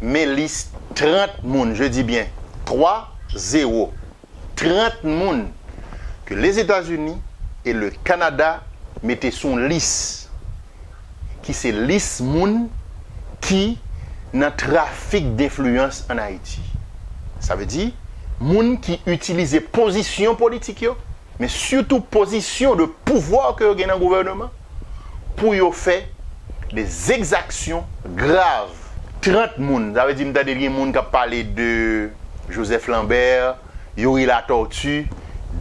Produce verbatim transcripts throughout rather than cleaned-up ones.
men lis trant moun, je dis bien, twa zewo, trant moun ke Lèzetazini e le Kanada mete sou yon lis, ki se lis moun ki nan trafik denfliyans ann Ayiti. Sa vle di, moun ki itilize pozisyon politik yo, men sitou pozisyon de pouvwa ke yo gen nan gouvènman, pou yo fè de egzaksyon grav. Trant moun, sa vle di m tande gen moun k ap pale de Joseph Lambert, Youri Latortue,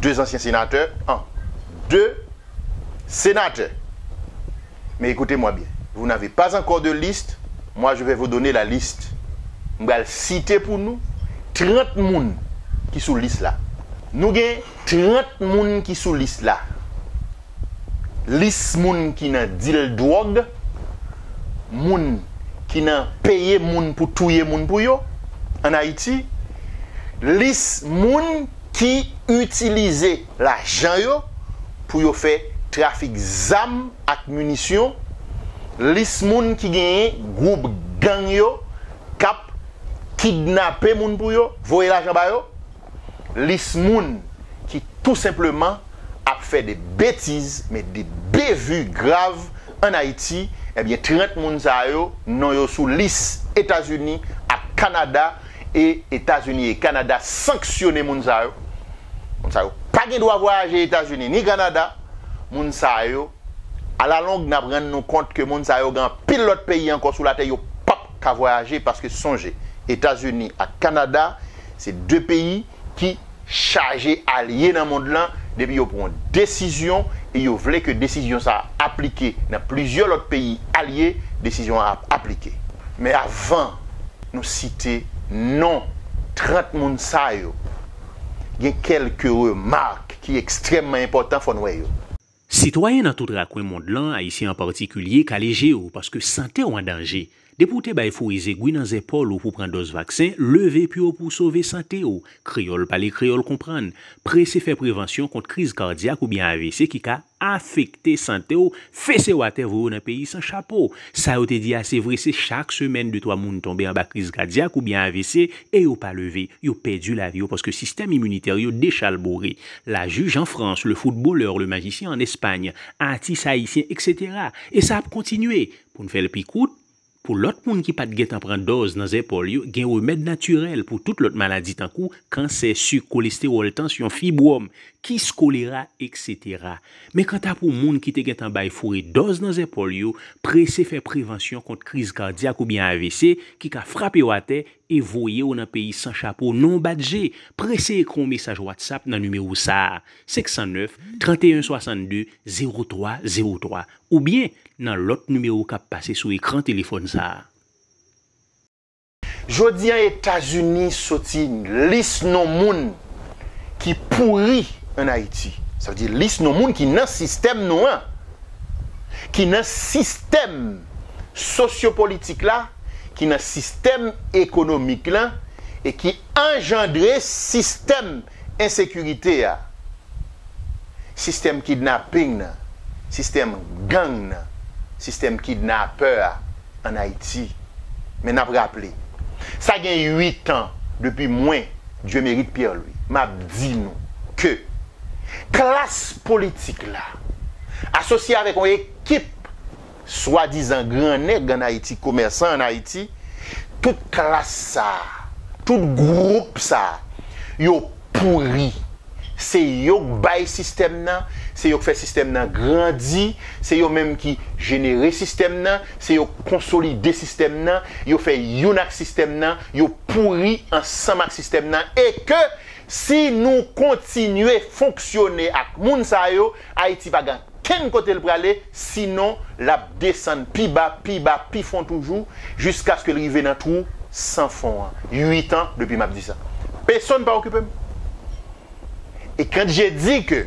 de ansyen senatè, an, de senatè. Mais écoutez-moi bien, vous n'avez pas encore de liste, moi je vais vous donner la liste. M pral site pou nou trant moun ki sou lis la. Nou gen trant moun ki sou lis la. Lis moun ki nan dil dwòg, moun ki nan peye moun pou touye moun pou yo ann Ayiti, lis moun ki itilize lajan yo pou yo fè trafik zam ak minisyon, lis moun ki genyen gwoup gang yo k ap kidnape moun pou yo, voye lajan ba yo, lis moun ki tou senpleman ap fè de betiz, men de bevi grav ann Ayiti, ebyen, trant moun sa yo, non yo sou lis Etazini ak Kanada, e Etazini e Kanada sanksyone moun sa yo. Moun sa yo pa gen dwa vwayaje Etazini ni Kanada. Moun sa yo, alalong, n ap rann nou kont ke moun sa yo gen anpil lòt peyi ankò sou latè yo p ap ka vwayaje, paske sonje, Etazini ak Kanada, se de peyi ki chaje alye nan mond lan, depi yo pran yon desizyon e yo vle ke desizyon sa a aplike nan plizyè lòt peyi alye, desizyon an ap aplike. Men avan nou site non trant moun sa yo, gen kèlke remak ki ekstrèmman enpòtan, fò n wè yo. Sitwayen nan tout rakwen mond lan, Ayisyen an patikilye, kale je w, paske sante w an danje. Depi w te bay foure zegwi nan zèpòl ou pou pran dòz vaksen, leve pye w pou w sove sante w. Kreyòl pale, kreyòl konprann. Prese fè prevansyon kont kriz kadyak oubyen A V C ki ka afekte sante w, fese w atè, voye w nan peyi san chapo. Sa yo te di a se vre, se chak semèn de twa moun tonbe anba kriz kadyak oubyen A V C e yo pa leve, yo pèdi lavi yo paske sistèm iminitè yo dechalbore. La juge en France, le footballeur, le magicien en Espagne, atis ayisyen, et cetera. E sa ap kontinye. Pou n fè l pi kout, pou lòt moun ki pa t gentan pran dòz nan zèpòl yo, gen remèd natirèl pou tout lòt maladi tankou kansè, sik, kolestewòl, tansyon, fibwòm, kis, kolera, et cetera. Men kanta pou moun ki te gentan bay foure dòz nan zèpòl yo, prese fè prevansyon kont kriz kadyak oubyen A V C ki ka frape w atè e voye w nan peyi san chapo, non w bat je. Prese ekri yon mesaj WhatsApp nan nimewo sa a, senk san nèf, trant e en swasann de, zewo twa zewo twa, oubyen nan lòt nimewo k ap pase sou ekran telefòn sa a. Jodi a, Etazini soti lis non moun ki pouri ann Ayiti. Sa vle di lis non moun ki nan sistèm nou an, ki nan sistèm sosyopolitik la, ki nan sistèm ekonomik la, e ki anjandre sistèm ensekirite a, sistèm kidnaping nan, sistèm gang nan, sistèm kidnapè a ann Ayiti. Men n ap raple, sa gen uit an depi mwen, Dieumerit Pierre Louis, m ap di nou ke klas politik la, asosye avèk yon ekip swadizan gran nèg ann Ayiti, komèsan ann Ayiti, tout klas sa a, tout gwoup sa a, yo pouri. Se yo k bay sistèm nan, se yo k fè sistèm nan grandi, se yo menm ki jenere sistèm nan, se yo k konsolide sistèm nan, yo fè youn ak sistèm nan, yo pouri ansanm ak sistèm nan, e ke si nou kontinye fonksyone ak moun sa yo, Ayiti pa gen kenn kote l prale, sinon l ap desann pi ba, pi ba, pi fon toujou, jiskaske l rive nan twou san fon an. Uit an depi m ap di sa. Pèsonn pa okipe m. E quand je dis que,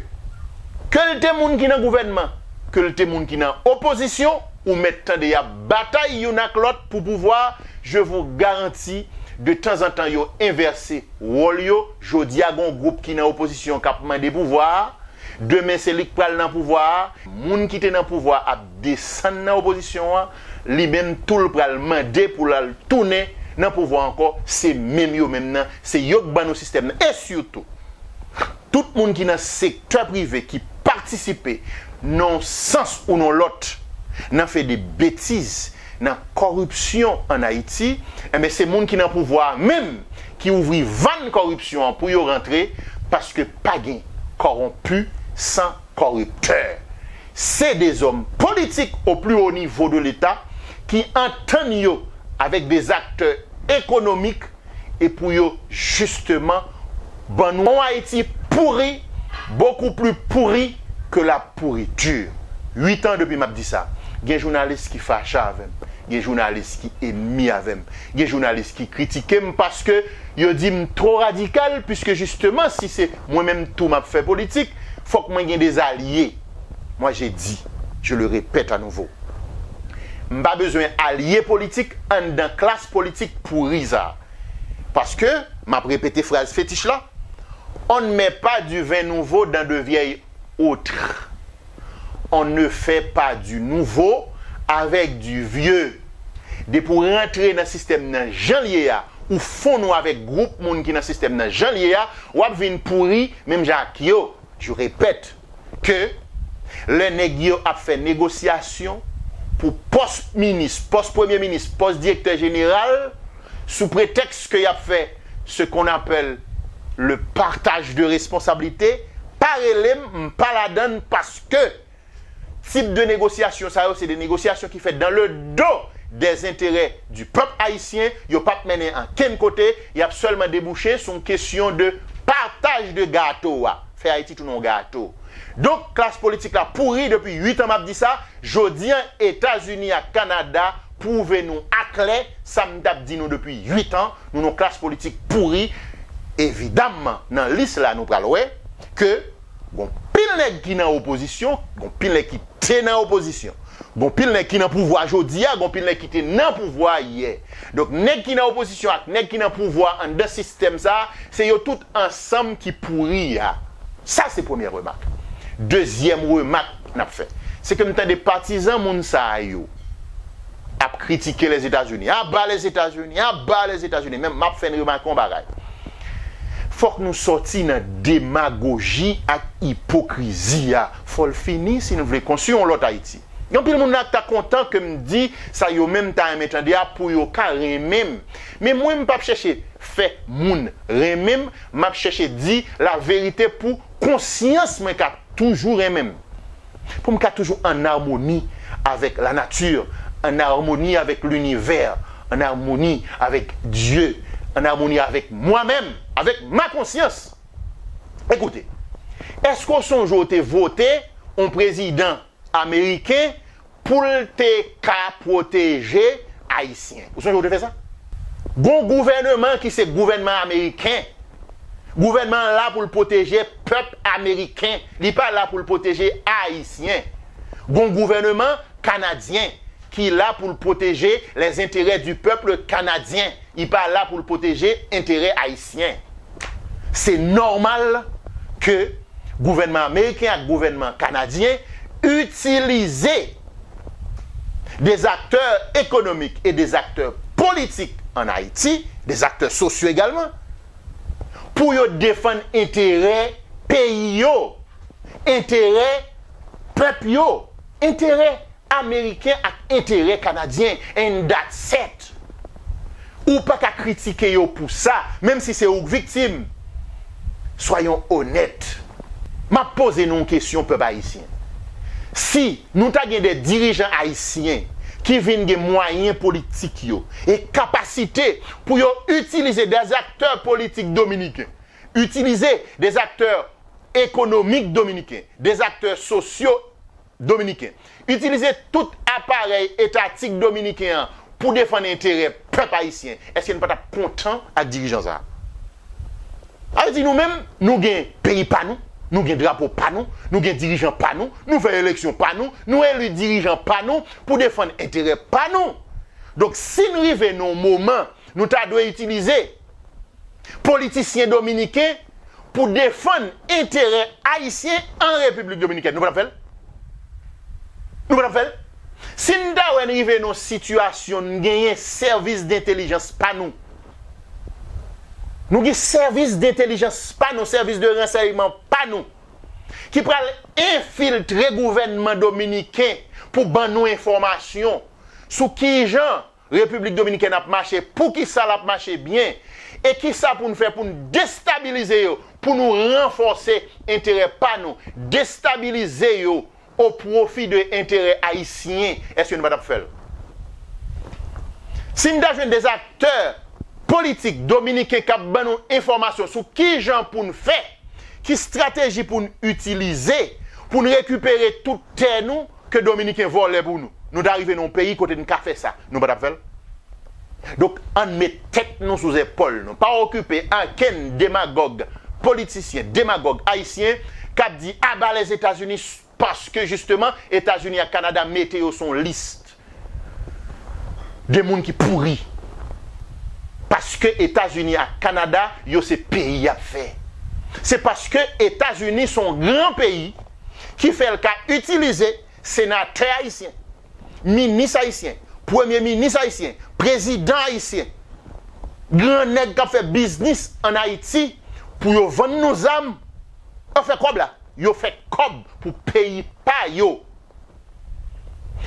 ke l te moun ki nan gouvènman, ke l te moun ki nan opozisyon, ou mèt tande y ap batay youn ak lòt pou pouvwa, je vous garantis, de tanzantan yo envèse wòl yo. Jodi a, gen yon gwoup ki nan opozisyon k ap mande pouvwa a. Demen, se li k pral nan pouvwa a. Moun ki te nan pouvwa a ap desann nan opozisyon an. Li menm tou, l pral mande pou l al tounen nan pouvwa ankò, se menm yo menm nan, se yo k ban nou sistèm nan. E sitou, tout moun ki nan sektè prive ki patisipe, nan yon sans ou nan lòt, nan fè de betiz, nan kòripsyon ann Ayiti, enben, se moun ki nan pouvwa a menm ki ouvri vàn kòripsyon an pou yo rantre, paske pa gen kòwonpi san kòriptè. Se de zòm politik au plus haut niveau de l'État ki antann yo avèk de aktè ekonomik e pou yo jisteman ban nou yon Ayiti pouri, beaucoup plus pourri que la pourriture. Uit an depi m ap di sa. Gen jounalis ki fache avè m. Gen jounalis ki enmi avè m. Gen jounalis ki kritike m paske yo di m twò radikal, puiske jisteman, si se mwen menm tou m ap fè politik, fòk mwen gen de alye. Moi, j'ai dit, je le répète à nouveau. M pa bezwen alye politik anndan klas politik pouri sa a. Paske, m ap repete fraz fetich la, on ne met pas du vin nouveau dans de vieilles outres. On ne fait pas du nouveau avec du vieux. Depi w rantre nan sistèm nan jan l ye a, ou fonn ou avèk gwoup moun ki nan sistèm nan jan l ye a, w ap vin pouri menm jan ak yo. Je répète que lè nèg yo ap fè negosyasyon pou pòs minis, pòs premye minis, pòs direktè jeneral, sou pretèks ke y ap fè ce qu'on appelle le partage de responsabilité, pa rele m, m pa ladann, paske tip de negosyasyon sa yo, se de negosyasyon ki fèt dans le dos des intérêts du peuple haïtien, yo p ap mennen ankenn kote, y ap sèlman debouche sou yon kesyon de partaj de gato a. Fè Ayiti tounen yon gato. Donk, klas politik la pouri depi uit an, m ap di sa. Jodi an, Etazini ak Kanada pwouve nou aklè sa m t ap di nou depi uit an. Nou nan yon klas politik pouri. Evidamman, nan lis la, nou pral wè ke gon pil nèg ki nan opozisyon, gon pil nèg ki te nan opozisyon. Gon pil nèg ki nan pouvwa jodi a, gon pil nèg ki te nan pouvwa yè. Donk, nèg ki nan opozisyon ak nèg ki nan pouvwa anndan sistèm sa a, se yo tout ansanm ki pouri a. Sa, se premyè remak. Dezyèm remak n ap fè, se ke m tande patizan moun sa a yo ap kritike Lèzetazini. Aba Lèzetazini, aba Lèzetazini. Men m ap fè n remake yon bagay. Fòk nou sòti nan demagoji ak ipokrizi a. Fò l fini si n vle konstwi yon lòt Ayiti. Gen anpil moun la k ta kontan ke m di sa yo menm ta renmen tande a pou yo ka renmen m. Men mwen, m p ap chèche fè moun renmen m, m ap chèche di laverite pou konsyans mwen ka toujou renmen m. Pou m ka toujou an amoni avèk lanati, an amoni avèk linivè, an amoni avèk Dye, an amoni avèk mwa menm, avèk ma konsyans. Ekoute, èske w sonje w te vote yon prezidan ameriken pou l te ka pwoteje Ayisyen? Ou sonje w te fè sa? Gon gouvèneman ki se gouvènman ameriken. Gouvènman an la pou l pwoteje pèp ameriken. Li pa la pou l pwoteje Ayisyen. Gon gouvèneman kanadyen ki la pou l pwoteje les intérêts du peuple canadien. Li pa la pou l pwoteje enterè ayisyen. Se nòmal ke gouvènman ameriken ak gouvènman kanadyen itilize des acteurs économiques et des acteurs politiques en Haïti, des acteurs sociaux également, pou yo defann enterè peyi yo, enterè pèp yo, enterè ameriken ak enterè kanadyen, and that's it. Ou pa ka kritike yo pou sa, menm si se ou k viktim. Soyons honnêtes. M ap poze nou yon kesyon, pèp ayisyen. Si nou ta gen de dirijan ayisyen ki vin gen mwayen politik yo e kapasite pou yo itilize des acteurs politiques dominicains, itilize des acteurs économiques dominicains, des acteurs sociaux dominiken, itilize tout aparèy etatik dominiken an pou defann enterè pèp ayisyen, èske n pa t ap kontan ak dirijan sa a? Sa vle di nou menm, nou gen peyi pa nou, nou gen drapo pa nou, nou gen dirijan pa nou, nou fè eleksyon pa nou, nou eli dirijan pa nou pou defann enterè pa nou. Donk, si n rive nan yon moman, nou ta dwe itilize politisyen dominiken pou defann enterè ayisyen an Repiblik Dominikèn. Nou pa t ap fè l? Nou pa t ap fè l? Si n ta wè n rive nan yon sitiyasyon n genyen sèvis dentelijans pa nou, nou gen sèvis dentelijans pa nou, sèvis de ransèyman pa nou, ki pral enfiltre gouvènman dominiken pou ban nou enfòmasyon sou kijan Repiblik Dominikèn ap mache, poukisa l ap mache byen, e kisa pou n fè pou n destabilize yo, pou nou ranfòse enterè pa nou, destabilize yo o pwofi de enterè ayisyen, èske nou pa t ap fè l? Si n ta jwenn de aktè politik dominiken k ap ban nou enfòmasyon sou kijan pou n fè, ki estrateji pou n itilize, pou n rekipere tout tè nou ke dominiken vòlè pou nou, nou ta rive nan yon peyi kote n ka fè sa, nou pa t ap fè l? Donk, ann met tèt nou sou zepòl nou. Pa okipe okenn demagòg politisyen, demagòg ayisyen k ap di aba Lèzetazini paske, jisteman, Etazini ak Kanada mete yo sou yon lis de moun ki pouri. Paske Etazini ak Kanada, yo se peyi y ap fè. Se paske Etazini se yon gran peyi ki fè l ka itilize senatè ayisyen, minis ayisyen, premye minis ayisyen, prezidan ayisyen, gran nèg k ap fè biznis ann Ayiti pou yo vann nou zam, yo fè kòb la. Yo fè kòb pou peyi pa yo.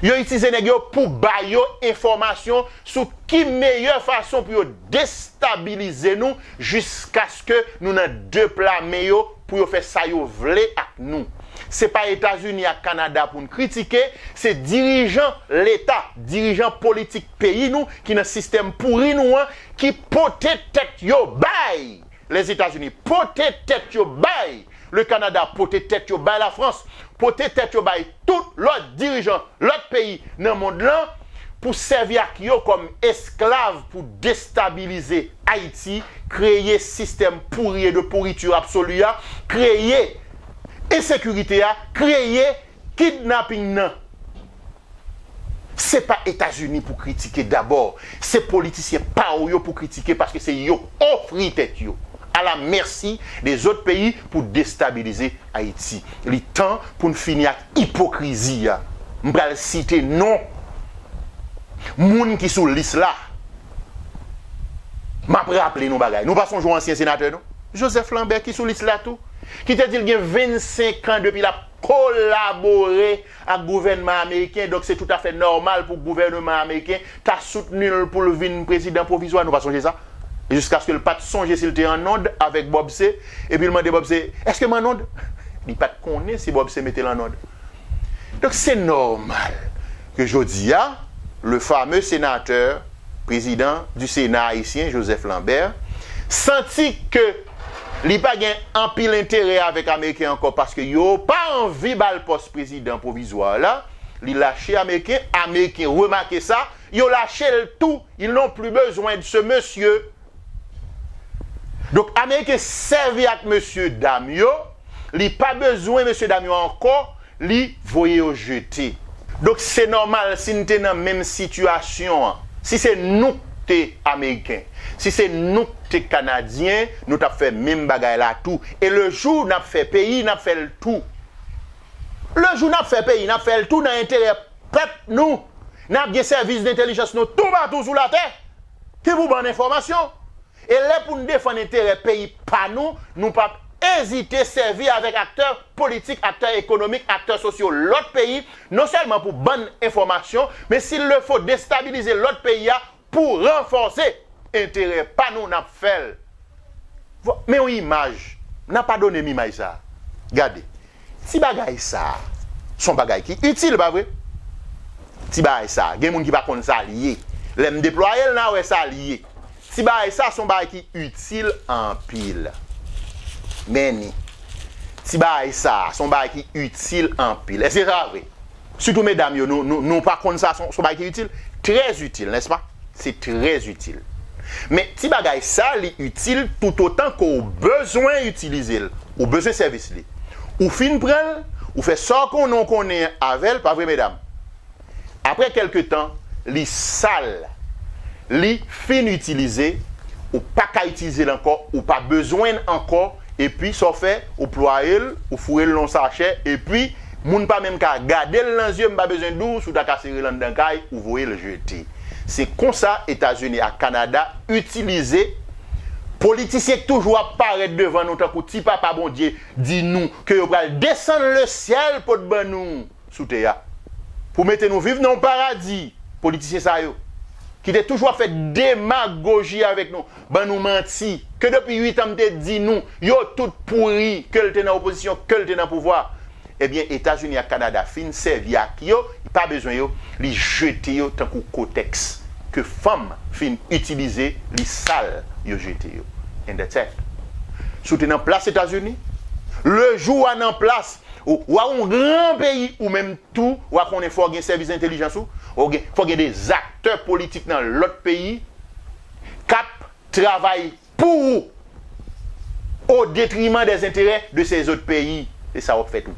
Yo itilize nèg yo pou ba yo enfòmasyon sou ki meyè fason pou yo destabilize nou jiskaske nou nan de pla men yo pou yo fè sa yo vle ak nou. Se pa Etazini ak Kanada pou n kritike, se dirijan Leta, dirijan politik peyi nou ki nan sistèm pouri nou an, ki pote tèt yo bay Lèzetazini, pote tèt yo bay le Canada, pote tèt yo bay Lafrans, pote tèt yo bay tout lòt dirijan lòt peyi nan mond lan pou sèvi ak yo kòm esklav pou destabilize Ayiti, kreye sistèm pouri e de pourriture absolue a, kreye ensekirite a, kreye kidnaping nan. Se pa Etazini pou kritike dabò, se politisyen pa w yo pou kritike paske se yo k ofri tèt yo à la merci des autres pays pou destabilize Ayiti. Li tan pou n fini ak ipokrizi a. M pral site non moun ki sou lis la. M ap raple nou bagay. Nou pa sonje yon ansyen senatè, non? Joseph Lambert ki sou lis la tou, ki te di l gen vennsenk an depi l ap kolabore ak gouvènman ameriken, donk se toutafè nòmal pou gouvènman ameriken ta soutni l pou l vin prezidan pwovizwa. Nou pa sonje sa? Jiskaske l pa t sonje si l te an nond avèk Bob C, epi l mande Bob C, èske m an nond? Li pa t konnen si Bob C mete l an nond. Donk, se nòmal ke jodi a, le fameux sénateur, président du Sénat haïtien, Joseph Lambert, santi ke li pa gen anpil enterè avèk Ameriken ankò paske yo pa anvi ba l pòs prezidan pwovizwa la, li lache Ameriken, Ameriken remake sa, yo lache l tou, ils n'ont plus besoin de ce monsieur. Donk, Ameriken sèvi ak mesye dam yo, li pa bezwen mesye dam yo ankò, li voye yo jete. Donk, se nòmal si n te nan menm sitiyasyon an. Si se nou k te Ameriken, si se nou k te Kanadyen, nou t ap fè menm bagay la tou. E le jou n ap fè peyi, n ap fè l tou. Le jou n ap fè peyi, n ap fè l tou nan enterè pèp nou. N ap gen sèvis dentelijans nou toupatou sou latè ki pou ban n enfòmasyon. E lè pou n defann enterè peyi pa nou, nou p ap ezite sèvi avèk aktè politik, aktè ekonomik, aktè sosyo lòt peyi, non sèlman pou ban n enfòmasyon, men s'il le faut destabilize lòt peyi a pou ranfòse enterè pa nou, n ap fè l. Vo-, men yon imaj, n a padone m imaj sa a. Gade, ti bagay sa a, se yon bagay ki itil, pa vre? Ti bagay sa a, gen moun ki pa konn sa l ye. Lè m deplwaye l, n a wè sa l ye. Ti bagay sa a, se yon bagay ki itil anpil. Men ni. Ti bagay sa a, se yon bagay ki itil anpil. Èske sa vre? Sitou medam yo, nou, nou, nou pa konn sa, se yon, se yon bagay ki itil? Trè itil, nèspa? Se trè itil. Men ti bagay sa, li itil toutotan ke w bezwen itilize l, ou bezwen sèvis li. Ou fin pran l, ou fè sa w konnen w konnen avè l, pa vre, medam? Apre kèlke tan, li sal, li fin itilize, ou pa ka itilize l ankò, ou pa bezwen l ankò, epi sa w fè, ou plwaye l, ou foure l nan yon sachè, epi Moun pa menm ka gade l nan zye, m pa bezwen di w, si w ta ka sere l anndan kay, ou voye l jete. Se konsa Etazini ak Kanada itilize politisyen ki toujou ap parèt devan nou tankou ti papa Bondye di nou ke yo pral desann lesyèl pot ban nou sou tè a pou mete nou viv nan yon paradi. Politisyen sa yo ki te toujou ap fè demagoji avèk nou, ban nou manti, ke depi uit an m te di nou, yo tout pouri, ke l te nan opozisyon, ke l te nan pouvwa. Ebyen, Etazini ak Kanada fin sèvi ak yo, li pa bezwen yo, li jete yo tankou kotèks ke fanm fin itilize, li sal, yo jete yo. And that's it. Si w te nan plas Etazini, le jou w a nan plas, ou, w a yon gran peyi, ou menm tou, w a konnen fò w gen sèvis entèlijans ou, ou gen, fò w gen de aktè politik nan lòt peyi k ap travay pou ou, au détriment des intérêts de ces autres pays. Se sa w ap fè tou.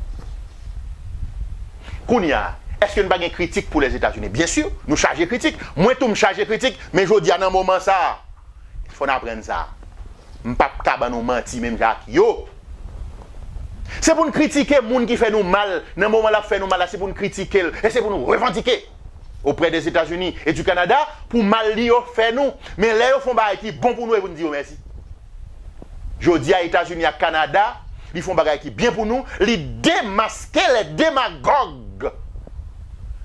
Kounye a, èske n pa gen kritik pou Lèzetazini? Byen si, nou chaje kritik. Mwen tou, m chaje kritik, men jodi a, nan moman sa a, fò n aprann sa. M p ap ka ban nou manti menm jan ak yo. Se pou n kritike moun ki fè nou mal, nan moman l ap fè nou mal la, se pou n kritike l, e se pou n revandike auprès des États-Unis et du Canada pou mal li yo fè nou. Men lè yo fè yon bagay ki bon pou nou, e pou n di yo mèsi. Jodi a, Etazini ak Kanada, li fè yon bagay ki byen pou nou, li demaske les démagogues.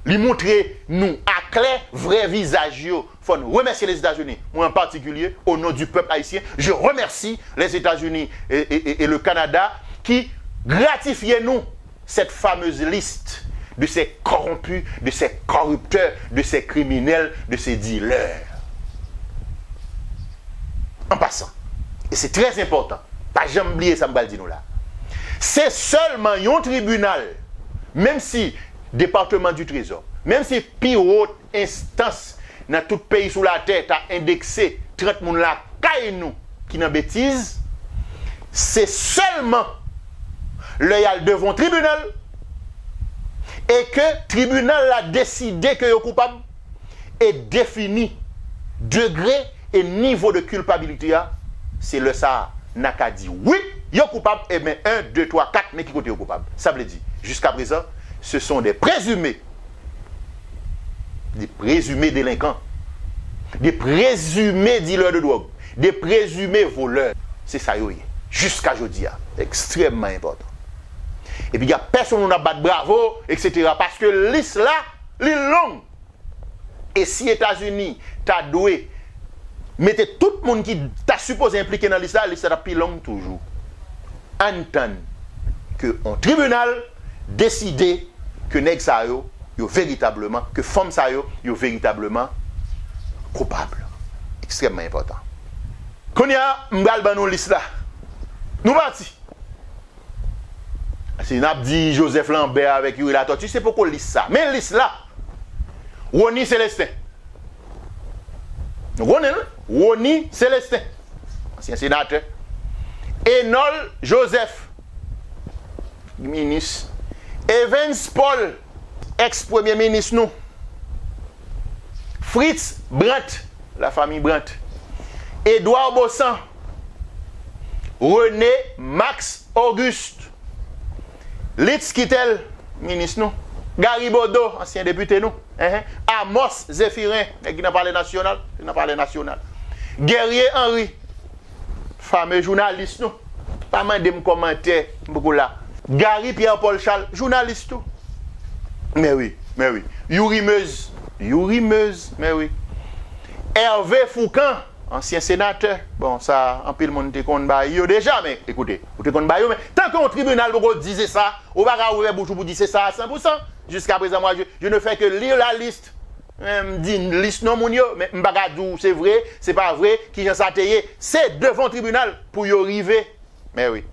Li montre nou aklè vrè vizaj yo. Fò n remèsye Lèzetazini. Mwen, an patikilye, au nom du peuple haïtien, je remercie les États-Unis et, et, et, et le Canada ki gratifye nou cette fameuse liste de ces corrompus, de ces corrupteurs, de ces criminels, de ces dealers. An pasan, e se trè enpòtan, pa janm bliye sa m pral di nou la. Se sèlman yon tribinal, menm si Departement du Trésor, menm si pi wot enstans nan tout peyi sou latè ta endekse trant moun lakay nou ki nan betiz, se sèlman lè y al devan tribinal e ke tribinal la deside ke yo koupab e defini degre e nivo de kilpabilite a, se lè sa a n a ka di wi, yo koupab, ebyen, en, de, twa, kat, men ki kote yo koupab. Sa vle di, jusqu'à présent, ce sont des présumés, des présumés délinquants, des présumés dealers de drogue, des présumés voleurs. Se sa yo ye, jiska jodi a. Ekstrèmman enpòtan. Epi, y a pèsonn nou n ap bat bravo, et cetera, paske lis la, li long. E si Etazini ta dwe mete tout moun ki ta sipoze enplike nan lis la, lis la t ap pi long toujou. Ann tann ke yon tribinal deside ke nèg sa yo, yo veritableman, ke fanm sa yo, yo veritableman koupab. Ekstrèmman enpòtan. Kounye a, m pral ban nou lis la. Nou pati. Si n ap di Joseph Lambert avèk Youri Latortue, se poko lis sa. Men lis la. Rony Célestin. Nou konnen l, Rony Célestin. Ansyen senatè. Enol Joseph. Minis. Evens Paul. Èks premye minis nou. Fritz Brandt. La famille Brandt. Edouard Baussan. René Max Auguste. Litz Quitel, minis nou. Gary Bodeau, ansyen depite nou. Enhen. Amos Zéphirin, nèg ki nan Palè Nasyonal, ki nan Palè Nasyonal. Guerrier Henry, fame jounalis nou. Pa mande m kòmantè, m poko la. Gary Pierre Paul Charles, jounalis tou. Men wi, men wi. Youri Meuse, Youri Meuse, men wi. Hervé Fourcand, ansyen senatè. Bon, sa, anpil moun te konn ba yo deja, men ekoute, ou te konn ba yo, men tanke yon tribinal poko di se sa, ou pa ka ouvè bouch ou pou di se sa a san pou san. Jusqu'à présent, moi, je, je ne fais que lire la liste. Men m di lis non moun yo, men m pa ka di w se vre, se pa vre, kijan sa te ye. Se devan tribinal pou yo rive. Men wi.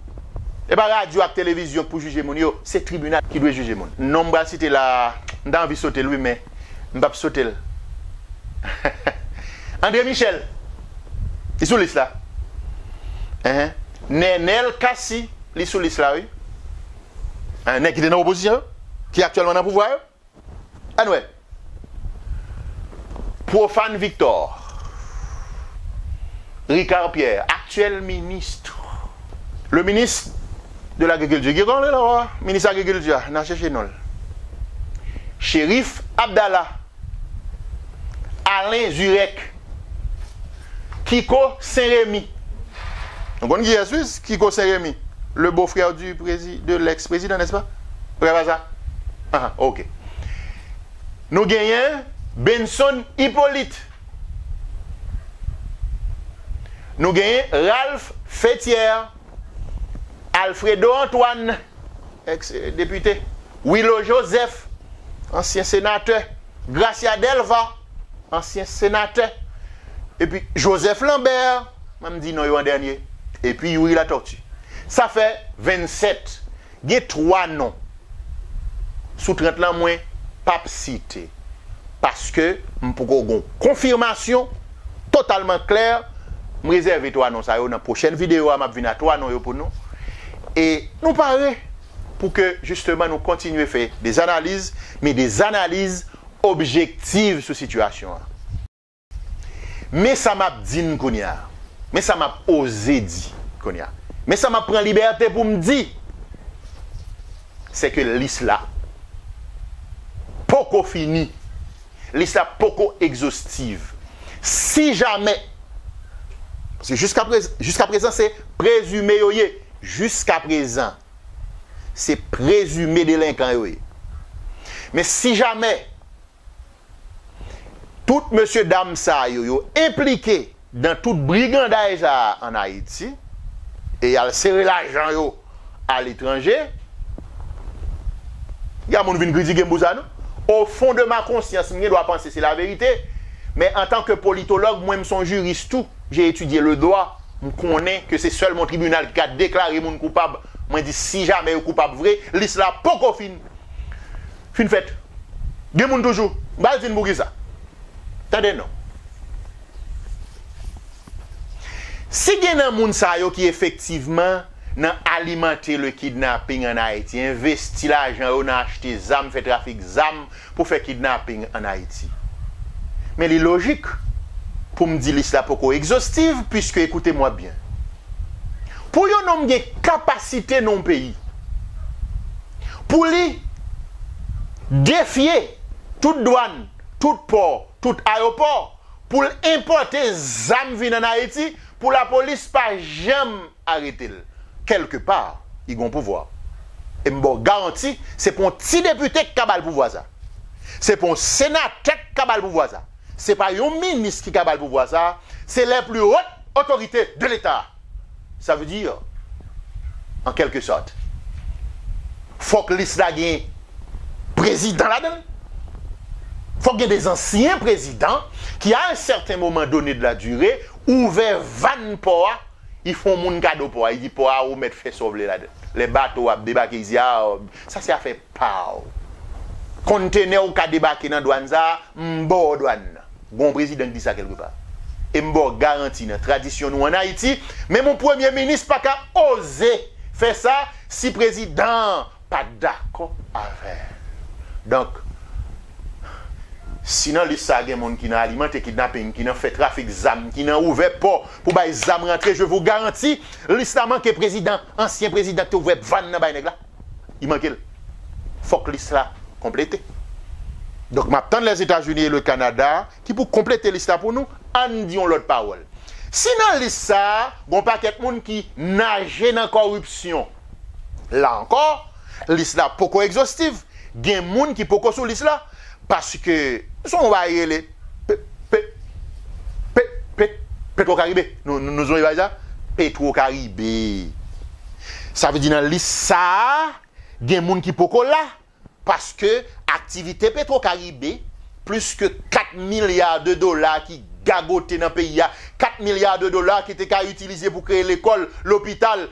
E pa radyo ak televizyon k pou jije moun yo, se tribinal ki dwe jije moun. Non m pral site la, m ta anvi sote l wi, men m p ap sote l. André Michel, li sou lis la. Enhen. Nenel Cassy, li sou lis la wi. Enhen, nèg ki te nan opozisyon yo, ki aktyèlman nan pouvwa yo. Ann wè. Profane Victor, Ricard Pierre, actuel ministre, le ministre de l'agriculture. Ki kòman l rele ankò? Minis agrikilti a, n a chèche non l. Chérif Abdallah, Alain Zurek, Kiko Saint-Remy. Nou konn kiyès wi, Kiko Saint-Remy, le beau-frère du prési-, de l'ex-président, n'est-ce pas? Vrè pa sa? Ah, ok. Nou genyen Benson Hyppolite. Nou genyen Ralph Féthière, Alfredo Antoine, ex depite, Willo Joseph, ansyen senatè, Gracia Delva, ansyen senatè, epi Joseph Lambert, m a di non yo an dènye, epi Youri Latortue. Sa fè vennsèt. Gen twa non sou trant lan mwen p ap site, paske m poko gon konfimasyon totalman klè. M rezève twa non sa yo, nan pwochèn videyo a, m ap vin a twa non yo pou nou. E nou pare pou ke, jisteman, nou kontinye fè de analiz, men de analiz objektif sou sitiyasyon an. Men sa m ap di n kounye a. Men sa m ap oze di kounye a. Men sa m ap pran libète pou m di, se ke lis la poko fini. Lis la poko egzostiv. Si jamè, se jiska prez-, jiska prezan, se prezime yo ye. Jiska prezan, se prezime delenkan yo ye. Men si jamè tout mesye dam sa yo, yo enplike dan tout briganday sa a ann Ayiti, e y al sere lajan yo aletranje, y a moun vin kritike m pou sa, non. Au fond de ma conscience, m gen dwa panse se laverite, men antanke politològ, mwen, m se yon jiris tou, j'ai étudié le droit, m konnen ke se sèlman yon tribinal ki ka deklare moun koupab. Mwen di, si jamè yo koupab vre, lis la poko fin, fin fèt. Gen moun toujou. M pral di n poukisa. Tande non. Si gen nan moun sa yo ki efektivman nan alimante le kidnapping ann Ayiti, envesti lajan yo nan achte zam, fè trafik zam pou fè kidnapping ann Ayiti, men li lojik pou m di lis la poko egzostiv, puiske, écoutez-moi bien, pou yon nonm gen kapasite nan yon peyi, pou li defye tout dwàn, tout pò, tout ayewopò, pou l enpòte zam vin ann Ayiti, pou lapolis pa janm arete l. Kèlkepa, li gen yon pouvwa. E m ba w garanti, se pa yon ti depite ki ka ba l pouvwa sa. Se pa yon senatè ki ka ba l pouvwa sa. Se pa yon minis ki ka ba l pouvwa sa. C'est les plus hautes autorités de l'État. Ça veut dire, en quelque sorte, fòk lis la gen prezidan ladan l. Fòk gen de ansyen prezidan ki, à un certain moment donné de la durée, ouvè vàn pò a, li fè yon moun kado pò a, li di pò a ou mèt fè sa w vle ladan l. Lè bato ap debake, li di, a, sa se afè pa w. Kontenè ou ka debake nan dwàn sa a, m ba w dwàn nan. Gon prezidan ki di sa kèlkepa. E m ba w garanti nan tradisyon nou ann Ayiti, menm yon premye minis pa ka oze fè sa si prezidan an pa dakò avè l. Donk, si nan lis sa a gen moun ki nan alimante kidnaping, ki nan fè trafik zam, ki nan ouvè pò pou bay zam rantre, je vous garantis, lis la manke prezidan, ansyen prezidan ki te ouvè vàn nan bay nèg la. Li manke l. Fòk lis la konplete. Donk, m ap tann Lèzetazini e le Kanada ki pou konplete lis la pou nou. Ann di yon lòt pawòl. Si nan lis sa a, gon pakèt moun ki naje nan kòripsyon la ankò, lis la poko egzostiv. Gen moun ki poko sou lis la, paske se yon bagay rele pe-, pe-, pe-, pe-, Petro Caribe. Nou, nou, nou sonje bagay sa? Petro Caribe. Sa vle di nan lis sa a, gen moun ki poko la, paske aktivite Petro Caribe, plis ke kat milya de dola ki gagote nan peyi a, kat milya de dola ki te ka itilize pou kreye lekòl, lopital,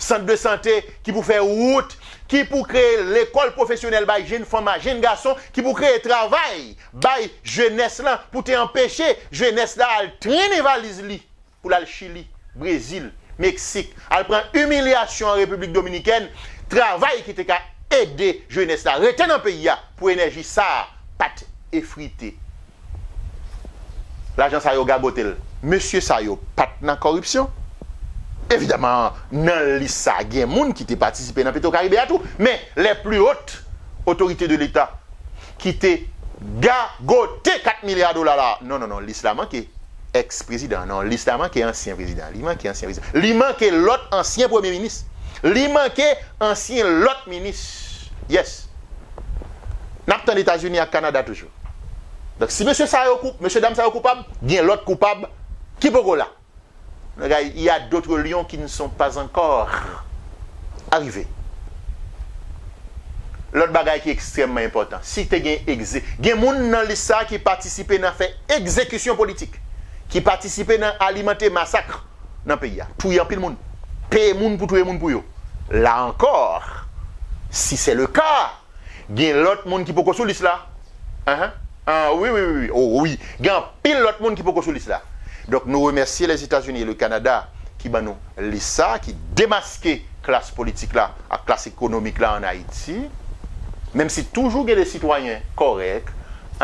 sant de sante, ki pou fè wout, ki pou kreye lekòl pwofesyonèl bay jenn fanm a, jenn gason, ki pou kreye travay bay jenès lan, pou te anpeche jenès la al trennen valiz li pou l al Chili, Brezil, Meksik, al pran imilyasyon an Repiblik Dominikèn, travay ki te ka ede jenès la rete nan peyi a pou enèji sa a pa t efrite. Lajan sa yo gagote l. Mesye sa yo pa t nan kòripsyon. Evidaman, nan lis sa a, gen moun ki te patisipe nan Petro Caribe a tou, men les plus hautes autorités de l'État ki te gagote kat milya dola la. Non, non, non, lis la manke eks prezidan. Non, lis la manke ansyen prezidan. Li manke ansyen prezidan. Li manke lòt ansyen premye minis. Li manke ansyen lòt minis. Yes. N ap tann Etazini ak Kanada toujou. Donk, si mesye sa yo koup, mesye dam sa yo koupab, gen lòt koupab ki poko la. Bagay, il y a d'autres lions qui ne sont pas encore arrivés. Lòt bagay ki ekstrèmman enpòtan, si te gen egze, gen moun nan lis sa ki patisipe nan fè egzekisyon politik, ki patisipe nan alimante masak nan peyi a, touye anpil moun, peye moun pou touye moun pou yo. La ankò, si c'est le cas, gen lòt moun ki poko sou lis la. Ahan. Ah, wi, wi, wi, wi. Oh, wi. Gen anpil lòt moun ki poko sou lis la. Donk, nou remèsye Lèzetazini e le Kanada ki ban nou lis sa, ki demaske klas politik la ak klas ekonomik la ann Ayiti. Menm si toujou gen de sitwayen kòrèk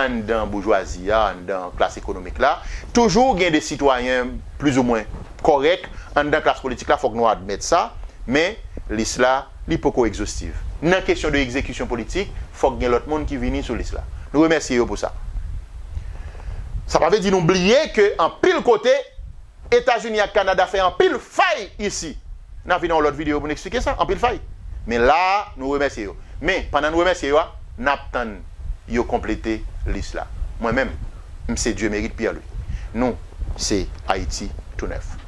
anndan boujwazi a, anndan klas ekonomik la, toujou gen de sitwayen plizoumwen kòrèk anndan klas politik la, fòk nou admèt sa. Men, lis la, li poko egzostiv. Nan kesyon de egzekisyon politik, fòk gen lòt moun ki vini sou lis la. Nou remèsye yo pou sa. Sa pa vle di nou bliye ke anpil kote, Etazini ak Kanada fè anpil fay isi. N a vin nan yon lòt videyo pou n eksplike sa, anpil fay. Men la a, nou remèsye yo. Men, pandan nou remèsye yo a, n ap tann yo konplete lis la. Mwen menm, m se Dieumerit Pierre Louis. Nou, se Ayiti Tou Nèf.